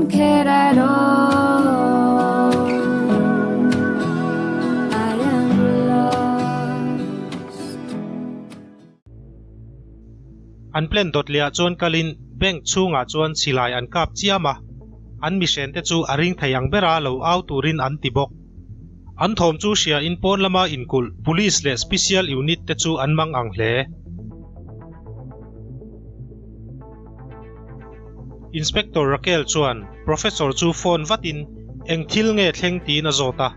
don't care at all. I am lost. An plan dawt leh ah chuan kalin bank chhungah chuan silai an kap chiam a, an mihrente chu a ring thei ang bera lo au turin an ti bawk. An thawm chu hria in pawn lama inkulh Police leh Special Unit te chu an mang ang hle. Inspector Raquel chuan Professor chu phone vatin eng thil nge thleng tiin a zawt a.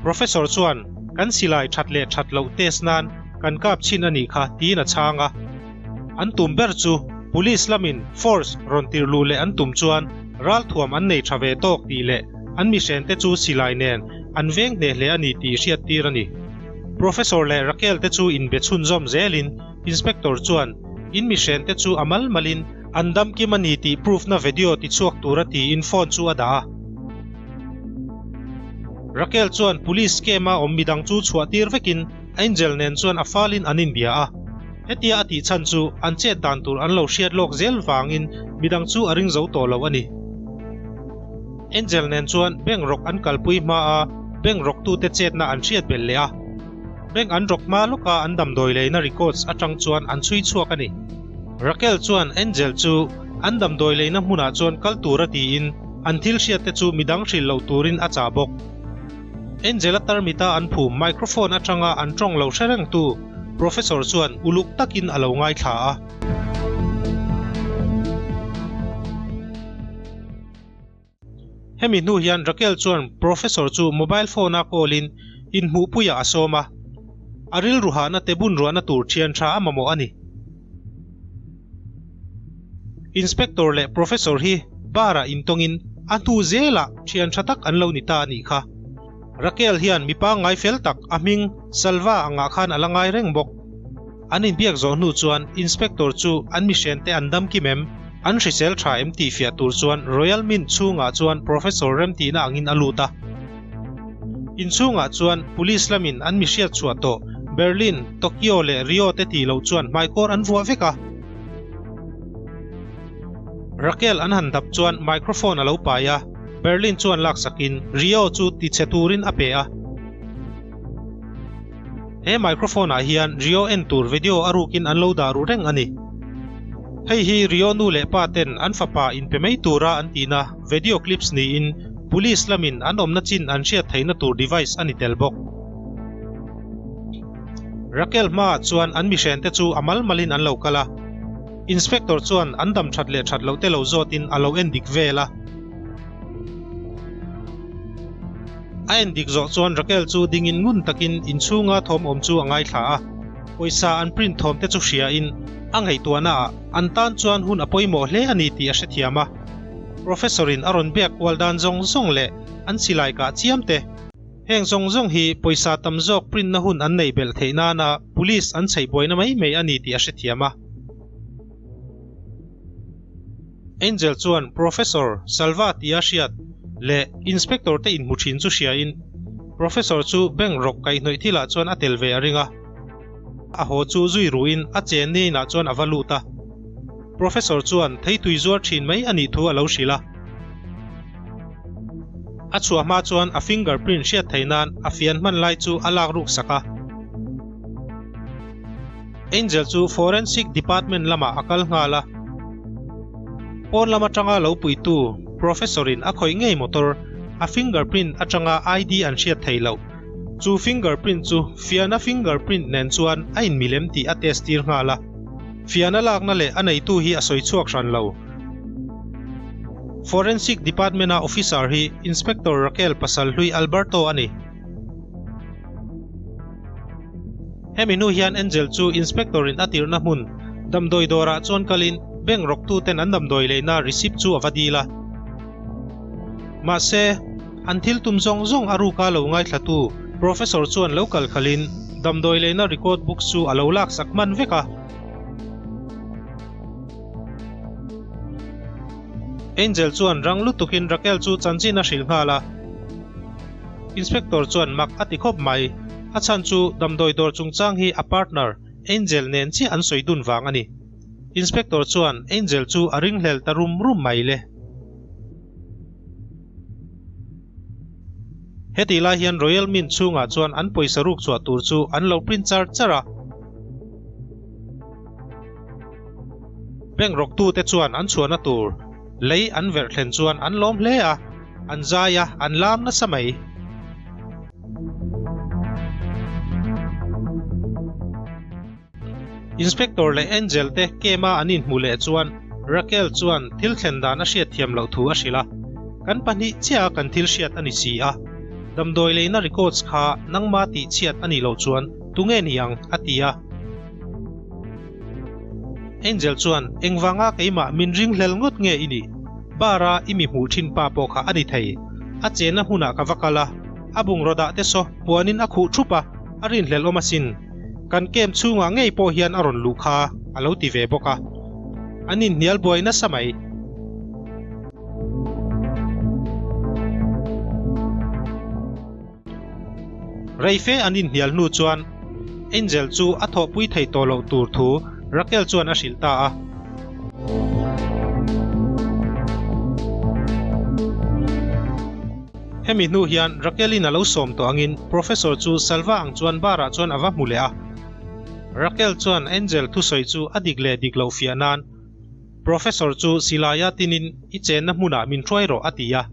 Professor chuan kan silai that leh that loh test nan kan kap chhin a nih kha tiin a chhang a. An tum ber chu Police lamin force rawn tir luh leh an tum chuan ralthuam an nei tha ve tawk tih leh an mihrente chu silai nen an veng hneh hle a ni tih hriat tir a ni. Professor leh Raquel te chu inbe chhunzawm zelin Inspector chuan in mihrente chu a mal malin an dam kim a ni tih proof na video ti chhuak tura tiin phone chu a dah a. Raquel chuan police camp a awm midang chu chhuah tir vekin Angel nen chuan a falin an inbia a. Hetia a tih chhan chu an chet dan tur an lo hriat lawk zel vangin midang chu a ring zo tawh lo a ni. Angel nen chuan bank rawk an kalpui hma a, bank rawktute chetna an hriat belh leh a. Bank an rawk hma lawka an damdawi leina records atang chuan an chhui chhuak a ni. Raquel chuan Angel chu an damdawi leina hmunah chuan kal tura tiin an thil hriatte chu midang hrilh loh turin a chah bawk. Angel-a tarmita an phum microphone atanga an tawng lo hre rengtu Professor chuan uluk takin a lo ngaithla a. Hemi hnu hian Raquel chuan Professor chu mobile phone-a call-in inhmuhpuiah a sawm a, a rilru hahna te bun ruahna tur thian tha a mamawh a ni. Inspector leh Professor hi bar-ah intawngin a hnu zelah thian tha tak an lo ni ta a nih kha. Raquel hian mi pangngai fel tak a hming Salva angah khan a la ngai reng bawk. An inbiak zawh hnu chuan Inspector chu an mihrente an dam kim em? An hrisel tha em tih fiah tur chuan Royal Mint chhungah chuan Professor remtihna angin a lut a. Inchhungah chuan Police lamin an mihriat chhuah tawh Berlin, Tokyo leh Rio te tih loh chuan hmaikawr an vuah vek a. Raquel an han dap chuan microphone a lo pai a, Berlin chuan laksakin Rio chu tichhe turin a pe a. He microphone ah hian Rio en tur video a rukin an lo dah ru reng a ni. Hei hi Rio nu leh pa ten an fapa inpe mai tura an tihna video clips niin police lamin an awmna chin an hriat theihna tur device a ni tel bawk. Raquel hmaah chuan an mihrente chu a mal malin an lo kal a. Inspector chuan an dam that leh that loh te lo zawtin a lo en dik vel a. A en dik zawh chuan Raquel chu dingin ngun takin inchhunga thawm awm chu a ngaithla a, pawisa an print thawm te chu hriain a ngaihtuahna ah an tan chuan hun a pawimawh hle a ni tih a hrethiam a. Professor in a rawn biak kual dan zawng zawng leh an silai kah chiam te, heng zawng zawng hi pawisa tam zawk print na hun an neih belh theih nana police an chheih buaina mai mai a ni tih a hrethiam a. Angel chuan Professor Salva tia hriat leh Inspector te inhmu thin chu hriain Professor chu bank rawk kaihhnawih thilah chuan a tel ve a ring a. A haw chu zui ruhin a chenna inah chuan a va lut a. Professor chuan theitui zuar thin mai a nih thu a lo hrilh a. A chhuah hma chuan a fingerprint hriat theih nan a fian hman lai chu a lak ruk sak a. Angel chu Forensic Department lamah a kal nghal a. Pawn lam atanga lo puitu Professor-in a khawih ngei motor, a fingerprint atanga ID an hriat theih loh. Chu fingerprint chu Fiana fingerprint nen chuan a inmilem tih a test tir nghal a. Fiana lakna leh a neitu hi a sawi chhuak hran lo. Forensic Department-a officer hi Inspector Raquel pasal hlui Alberto a ni. Hemi hnu hian Angel chu Inspector in a tirhna hmun damdawi dawrah chuan kalin bank rawktu ten an damdawi leina receipt chu a va dil a. Mahse, an thil tum zawng zawng a ruka lo ngaithlatu Professor chuan lo kal khalin damdawi leina record book chu a lo laksak hman vek a. Angel chuan rang lutukin Raquel chu chanchin a hrilh nghal a. Inspector chuan mak a ti khawp mai. A chhan chu damdawi dawr chungchang hi a partner Angel nen chiah an sawi dun vang a ni. Inspector chuan Angel chu a ringhlel ta rum rum mai le. Hetih lai hian Royal Mint chhungah chuan an pawisa ruk chhuah tur chu an lo print char char a. Bank rawktute chuan an chhuahna tur lei an verh thlen chuan an lawm hle a, an zai a, an lam nasa mai. Inspector leh Angel te camp-a an inhmuh leh chuan Raquel chuan thil thlen dan a hriatthiam loh thu a hrilh a, Kan pahnih chiah a kan thil hriat a ni si a, damdawi leina records kha nangma tih chhiat a nih loh chuan tunge ni ang? a ti a. Angel chuan, Engvanga keimah min ringhlel ngawt nge i nih? Bar-a i mi hmuh thin pa pawh kha a ni thei. A chenna hmunah ka va kal a, a bungraw dah te saw puanin a khuh thup a, a rinhlel awm asin. Kan camp chhungah ngei pawh hian a rawn luh kha, a lo ti ve bawk a. An inhnial buai nasa mai. Reife an inhnial hnu chuan Angel chu a thawhpui thei tawh loh tur thu Raquel chuan a hrilh ta a. Hemi hnu hian Raquel-in a lo sawm tawh angin Professor chu Salva ang chuan bar-ah chuan a va hmu leh a. Raquel chuan Angel thusawi chu a dik leh dik loh fiah nan Professor chu silaia tinin i chenna hmunah min hruai rawh a ti a.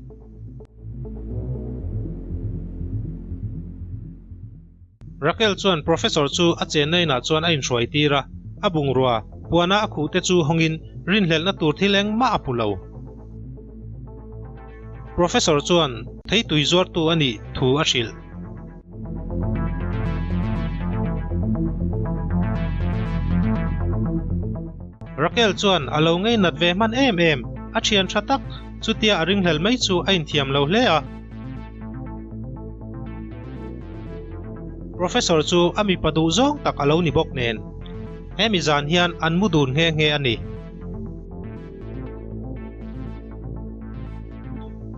Raquel chuan Professor chu a chenna inah chuan a inhruai tir a, a bungrua, puana a khuh te chu hawngin rinhlelhna tur thil engmah a hmu lo. Professor chuan theitui zuartu a nih thu a hrilh. Raquel chuan a lo ngeinat ve hman em em, a thian tha tak, chutia a ringhlel mai chu a inthiam lo hle a. Professor chu a mipa duh zawng tak a lo ni bawk nen, hemi zan hian an mu dun nghe nghe a ni.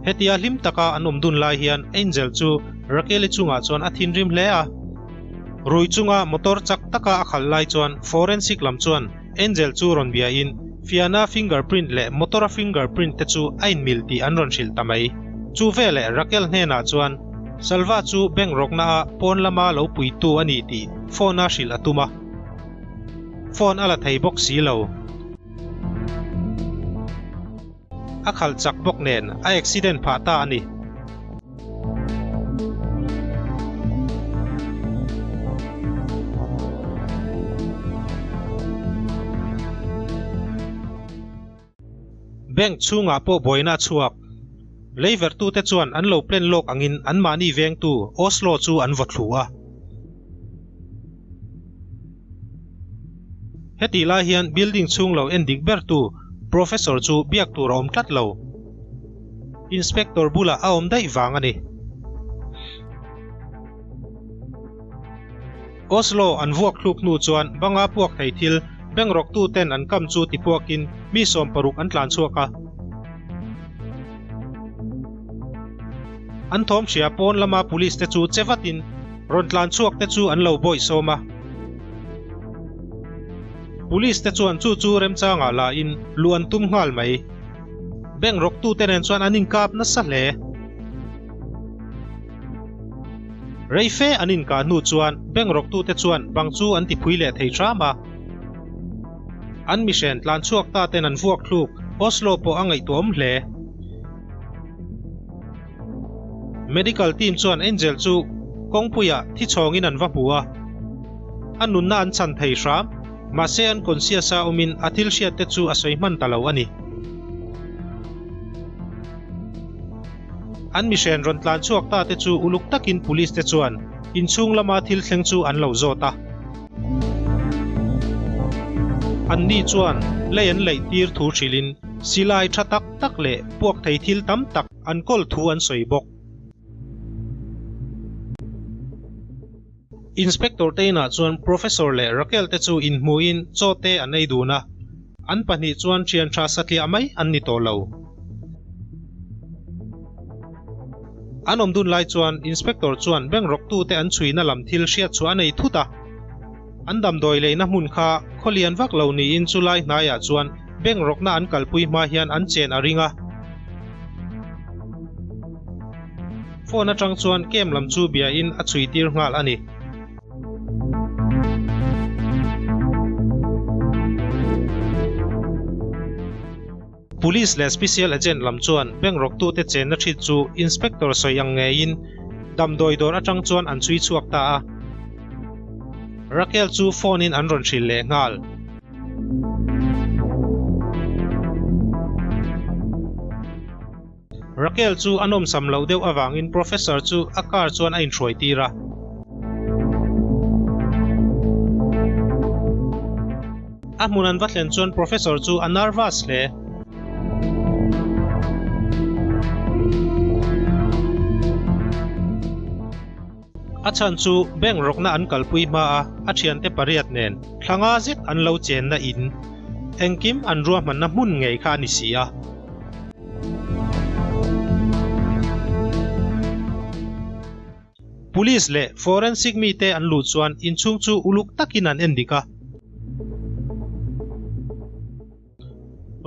Hetia hlim taka an awm dun lai hian Angel chu Raquel-i chungah chuan a thinrim hle a. Rui chunga motor chak taka a khalh lai chuan forensic lam chuan Angel chu rawn biain Fiana fingerprint leh motor-a fingerprint te chu a inmil tih an rawn hrilh ta mai. Chu veleh Raquel hnenah chuan Salva chu bank rawkna ah pawn lama lo puitu a ni tih phone-a hrilh a tum a. Phone a la thei bawk si lo. A khalh chak bawk nen a accident phah ta a ni. Bank chhungah pawh buaina a chhuak. Leivertute chuan an lo plan lawk angin anmahni vengtu Oslo chu an vaw thlu a. Hetih lai hian building chhung lo en dik bertu Professor chu biak tur a awm tlat lo. Inspector bulah a awm daih vang a ni. Oslo an vuak thluk hnu chuan banga puak thei thil bank rawktu ten an kam chu tipuakin mi 60 an tlan chhuak a. An thawm hria pawn lama police te chu che vatin rawn tlan chhuak te chu an lo bawih sawm a. Police te chuan chu chu remchangah la in luh an tum nghal mai. Bank rawktu te nen chuan an inkap nasa hle. Rei fe an inkah hnu chuan bank rawktu te chuan bang chu an tiphui leh thei hram a. An mihren tlan chhuak ta ten an vuak thluk Oslo pawh a ngaihtuahawm hle. Medical team chuan Angel chu kawngpuiah thi chhawngin an va hmu a, a nunna an chhan thei hram, mahse an conscious a awmin a thil hriat te chu a sawi hman ta lo a ni. An mihren rawn tlan chhuak ta te chu uluk takin police te chuan inchhung lama thil thleng chu an lo zawt a. Anni chuan lei an leih tir thu hrilhin silai tha tak tak leh puak thei thil tam tak an kawl thu an sawi bawk. Inspector te inah chuan Professor leh Raquel te chu inhmuhin chaw te an ei dun a, an pahnih chuan thian tha satliah mai an ni tawh lo. An awm dun lai chuan Inspector chuan bank rawktute an chhuina lam thil hriat chhuah a nei thut a. An damdawi leina hmun kha khaw lian vak lo niin chulai hnaiah chuan bank rawkna an kalpui hma hian an chen a ring a. Phone atang chuan camp lam chu biain a chhui tir nghal a ni. Police leh Special Agent lam chuan bank rawktute chenna ṭhit chu Inspector sawi ang ngeiin damdawi dawr aṭang chuan an chhui chhuak ta a. Raquel chu phone in an rawn hrilh leh nghal. Raquel chu a nawmsam loh deuh avangin Professor chu a car chuan a inhruai tir a. A hmun an va thlen chuan Professor chu a nervous hle. A chhan chu bank rawkna an kalpui hma a, a thiante pariat nen thla nga zet an lo chenna in engkim an ruahmanna hmun ngei kha a ni si a. Police leh forensic mite an luh chuan inchhung chu uluk takin an en dik a.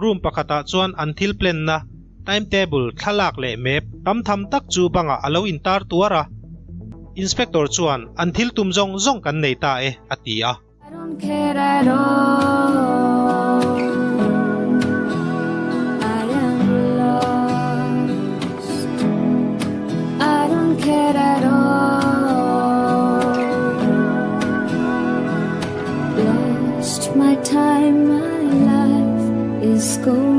Room pakhatah chuan an thil plan-na, timetable, thlalak leh map tam tham tak chu bangah a lo intar tuar a. Inspector chuan, An thil tum zawng zawng kan nei ta e, a ti a. I don't care at all I am lost I don't care at all Lost my time, my life is gone.